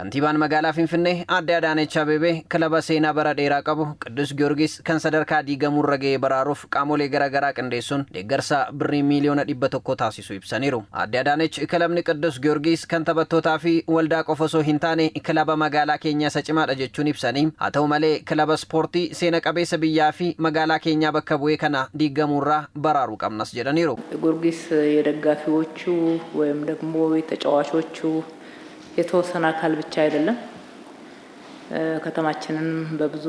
Kantiibaan magaalaa Finfinnee Aadde Adaanech Abeebee kilaba seenaa bara dheeraa qabu Qiddus Giyoorgis kan sadarkaa diigamuurra ga'e baraaruuf qaamolee garaagaraa qindeessuun deeggarsa birrii miiliyoona 100 taasisuu ibsaniiru. Aadde Adaanech kilabni Qiddus Giyoorgis kan taphattootaa fi waldaa qofa osoo hin taane kilaba magaalaa keenyaa isa cimaadha jechuun ibsanii, haa ta'u malee kilaba ispoortii seena qabeessa biyyaa fi magaalaa keenyaa bakka bu'ee kana diigamuurraa baraaruu qabnas jedhaniiru. ጊዮርጊስ የደጋፊዎቹ ወይም ደግሞ የተጫዋቾቹ የተወሰነ አካል ብቻ አይደለም። ከተማችንን በብዙ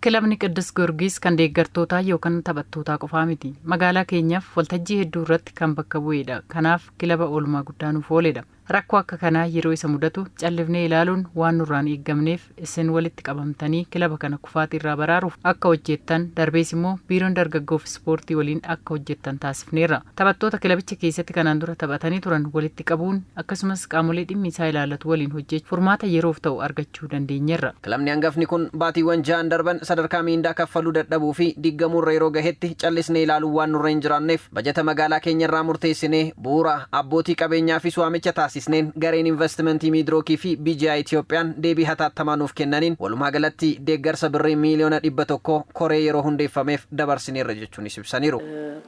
Kilabni Qiddus Giyoorgis kan deeggartootaa yookaan taphattootaa qofaa miti. Magaalaa keenyaaf waltajjii hedduu irratti kan bakka bu'edha. Kanaaf kilaba oolmaa guddaa nuuf ooledha. Rakkoo akka kanaa yeroo isa mudatu callifnee ilaaluun waan nurraan eeggamneef, isin walitti qabamtanii kilaba kana kufaatii irraa baraaruuf akka hojjettan, darbees immoo biiroon dargaggoof ispoortii waliin akka hojjettan taasifneerra. Taphattoota kilabicha keessatti kanaan dura taphatanii turan walitti qabuun, akkasumas qaamolee dhimmi isaa ilaallatu waliin hojjechuun furmaata yeroof ta'u argachuu dandeenyeerra. Kilabni hangafni kun baatiiwwan 6n darban sadarkaa miindaa kaffaluu dadhabuu fi diigamuurra yeroo gahetti callisnee ilaaluu waan nurra hin jiraanneef, bajata magaalaa keenya irraa murteessinee bu'uura abbootii qabeenyaafis waamicha taasisneen gareen investimentii Miidirookii fi BGI Itiyoophiyaan deebii hatattamaa nuuf kennaniin walumaa galatti deeggarsa birrii miiliyoona 100 koree yeroo hundeeffameef dabarsineerra jechuunis ibsaniiru.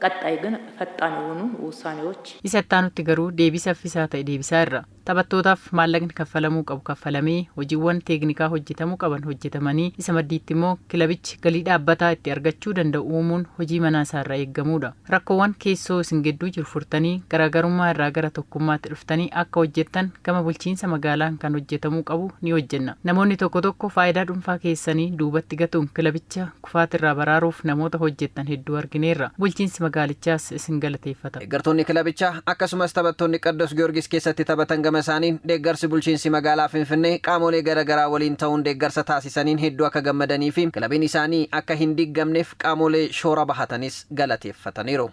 ቀጣይ ግን ፈጣን የሆኑ ውሳኔዎች Isa itti garuu deebii saffisaa ta'e deebisaa irra. Taphattootaaf maallaqni kaffalamuu qabu kaffalamee, hojiiwwan teeknikaa hojjetamuu qaban hojjetamanii, isa maddiitti immoo kilabichi galii dhaabbataa itti argachuu danda'u uumuun hojii manaa isaarraa eeggamudha. Rakkoowwan keessoo isin gidduu jiru furtanii garaagarummaa irraa gara tokkummaatti dhuftanii akka hojjettan gama bulchiinsa magaalaan kan hojjetamuu qabu ni hojjenna. Namoonni tokko tokko faayidaa dhuunfaa keessanii duubatti gatuun kilabicha kufaatirraa baraaruuf namoota hojjettan hedduu argineerra. Bulchiinsi magaalichaas isin galateeffata. Deeggartoonni kilabichaa akkasumas taphattoonni Qiddus Giyoorgis keessatti taphatan gama isaaniin deeggarsi bulchiinsi magaalaa Finfinnee qaamolee garaagaraa waliin ta'uun deeggarsa taasisaniin hedduu akka gammadanii fi kilabiin isaanii akka hin diigamneef qaamolee shoora bahatanis galateeffataniiru.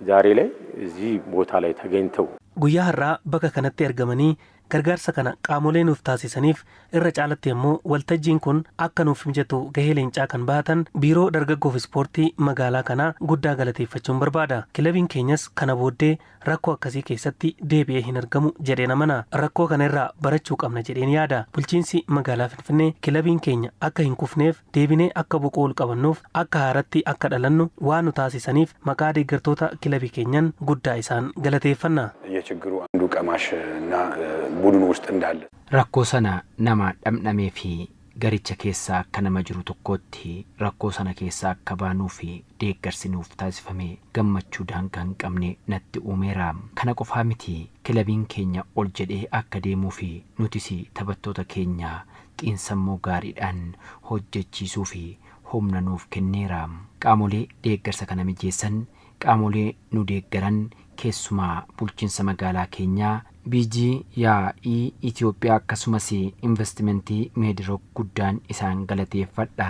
ዛሬ ላይ እዚህ ቦታ ላይ ተገኝተው Guyyaa har'aa bakka kanatti argamanii gargaarsa kana qaamolee nuuf taasisaniif, irra caalatti immoo waltajjiin kun akka nuuf mijatu gahee leencaa kan bahatan biiroo dargaggoof ispoortii magaalaa kanaa guddaa galateeffachuun barbaada. Kilabiin keenyas kana booddee rakkoo akkasii keessatti deebi'ee hin argamu jedheen amana. Rakkoo kana irraa barachuu qabna jedheen yaada. Bulchiinsi magaalaa Finfinnee kilabiin keenya akka hin kufneef, deebinee akka boqoo ol qabannuuf, akka haaratti akka dhalannu waan nu taasisaniif maqaa deeggartoota kilabii keenyan guddaa isaan galateeffanna. የችግሩ አንዱ ቀማሽ እና ቡድኑ ውስጥ እንዳለ Rakkoo sana nama dhamdhamee fi garicha keessa akka nama jiru tokkootti, rakkoo sana keessa akka baanuu fi deeggarsi nuuf taasifame gammachuu daangaa hin qabne natti uumeera. Kana qofaa miti, kilabiin keenya ol jedhee akka deemuu fi nutis taphattoota keenya xiinsammuu gaariidhaan hojjechiisuu fi humna nuuf kenneera. Qaamolee deeggarsa kana mijeessan, qaamolee nu deeggaran, keessumaa bulchiinsa magaalaa keenyaa, BGI Itoophiyaa, akkasumas investimentii Meedirook guddaan isaan galateeffadha.